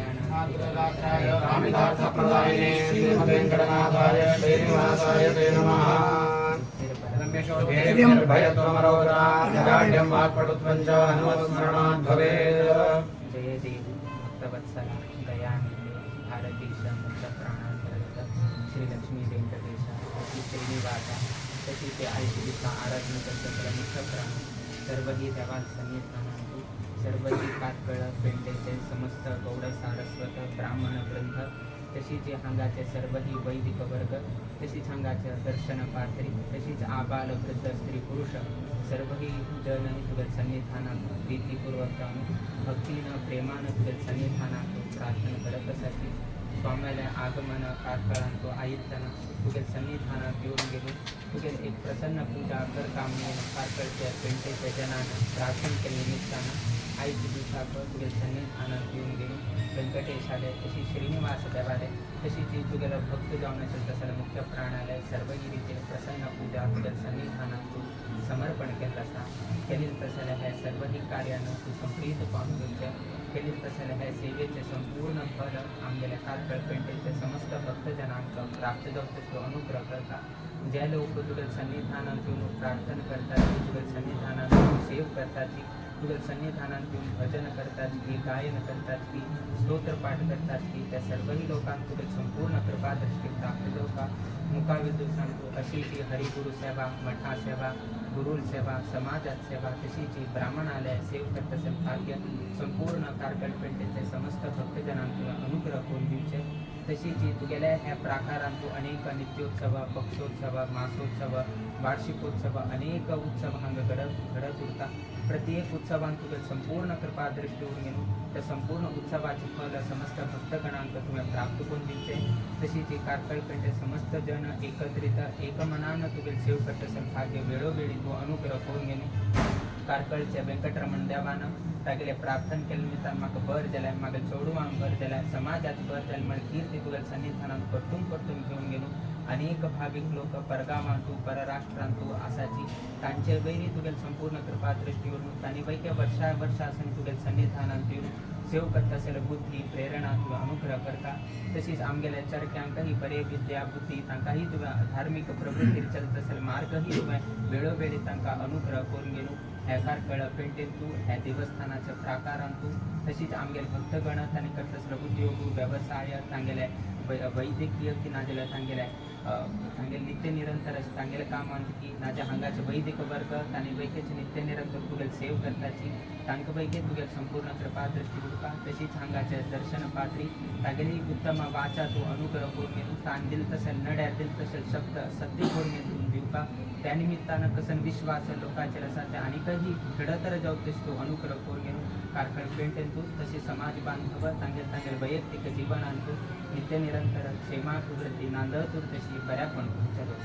कल्याण कामितार्थप्रदायिने श्रीमद्वेङ्कटनाथाय श्रीनिवासाय ते नमः। निर्भयत्वमरोगराढ्यं वाक्पटुत्वं च हनुमत्स्मरणात् भवेत्। जय देव भक्तवत्सला दयानिधे भारतीश मुक्त प्राणांतर्गत श्री लक्ष्मी व्यंकटेश श्री श्रीनिवासा तशी ते आयचे दिसा आराधना करता मुख्य प्राण सर्वही देवान सन्निधानांतु सर्वही कार्कळ पेंडेचे समस्त गौड सारस्वत ब्राह्मण ग्रंथ तशीच हांगाचे सर्वही वैदिक वर्ग, तशीच हांगाचे दर्शन पात्री, तशीच आबाल वृद्ध स्त्री पुरुष सर्वही जन तुझ्या सन्निधानात प्रीतीपूर्वक जाऊन भक्तीनं प्रेमानं तुझ्या सन्निधानात प्रार्थना करत असाची. स्वाम्याला आगमन कार्कळांतो आयित्ताना तुझ्या सन्निधानात येऊन गेलो तुझे एक प्रसन्न पूजा कर कामनेन कार्कळच्या पेंटेच्या जनानं प्रार्थना केले निमित्तानं आयच्या दिवसाक तुझ्या सन्निधानात येऊन गेलो व्यंकटेशालय तशी श्रीनिवास देवालय तशी ती तुगेलो भक्त जावन असेल तसं मुख्य प्राणालय सर्वही रीतीन प्रसन्न पूजा तुझ्या सन्निधानात तू समर्पण केलं आसा. केलील तसले हे सर्वही कार्यानं तू संप्रीत पावन घेवचें. केलील तसले हे सेवेचे संपूर्ण फल आमगेल्या कार्कळ पेंटेचे समस्त भक्तजनांक प्राप्त जावचें तो अनुग्रह करता. जे लोक तुगेल्या सन्निधानात येवन प्रार्थना करतात, तुगेल्या सन्निधानात येवन सेव करतात, तुगेल्या सन्निधानात येवन भजन करतात की गायन करतात की स्तोत्र पाठ करतात की त्या सर्वही लोकांक तुगेली संपूर्ण कृपा दृष्टी प्राप्त जावपा. मुखावेल दिवसांतू अशी हरिगुरु सेवा, मठा सेवा, गुरुल सेवा, समाजात सेवा, तशीच ब्राह्मणालय सेव करता भाग्य संपूर्ण कार्कळ पेंटेचे समस्त भक्तजनांक अनुग्रह करून दिवचे. तशीच तुगेल्या ह्या प्राकारांतू अनेक नित्योत्सव, पक्षोत्सव, मासोत्सव, वार्षिकोत्सव, अनेक उत्सव हांगा घडत घडत उरता. प्रत्येक उत्सवांत तुगे संपूर्ण कृपा दृष्टी उरून घेवन त्या संपूर्ण उत्सवाचे फल समस्त भक्तगणांक तुवें प्राप्त करून दिवचे. तशीच ही कार्कळ पेंटे समस्त जन एकत्रित एकमनान तुगे सेव करता भाग्य वेळोवेळी तूं अनुग्रह करून घेवन कार्कळच्या व्यंकटरमण देवान तागेले प्रार्थना केले निमित्तान म्हाका बरें जालें, म्हाका चेडवांक बरें जालें, समाजात बरें जालें म्हण कीर्ती तुगेल्या सन्निधानात परतून परतून घेवन गेलो. अनेक भाविक लोक परगावांतू परराष्ट्रांतू आसाची, तांचे वयरी तुगेले संपूर्ण कृपा दृष्टी उरून तांणी वैक्य वर्षा वर्षासन तुगेल्या सन्निधानात येवन सेव करता असेल बुद्धी प्रेरणा तुवें अनुग्रह करता. तशीच आमगेल्या चरक्यांकही बरे विद्या बुद्धी तांकांही तुवें धार्मिक प्रवृत्तीर चलत असेल मार्गही तुवें वेळोवेळी तांकां अनुग्रह करून गेलो. ह्या कार्कळ पेंटेन तूं ह्या देवस्थानाच्या प्राकारान तूं तशीच आमगेले भक्तगण तांणी करता आसलो उद्योग व्यवसाय तांगेले वैद्यकीय की नाजाल्यार तांगेले तांगेले नित्य निरंतर तांगेले कामांत की नाजा हांगाचे वैदिक वर्ग तांणी वैकेचे नित्य निरंतर तुगेले सेव करताची, तांकां वैके तुगेले संपूर्ण कृपा दृष्टी उरपा. तशीच हांगाचे दर्शन पात्री तागेली उत्तम वाचा तूं अनुग्रह करून घेवन तान दिल तशें नड्यार दिल तशें शब्द सत्य करून घेवन दिवपा. त्या निमित्तानं कसन विश्वास लोकांचेर आसा ते आनीकही दृढतर जावं तशें तूं अनुग्रह करून घेवन कार्कळ पेंटेन तूं तशें समाज बांधव तांगेले तांगेले वैयक्तीक जीवनांत तूं नित्य निरंतर क्षेमाभिवृद्धी नांदत तशी बऱ्यापण चलो.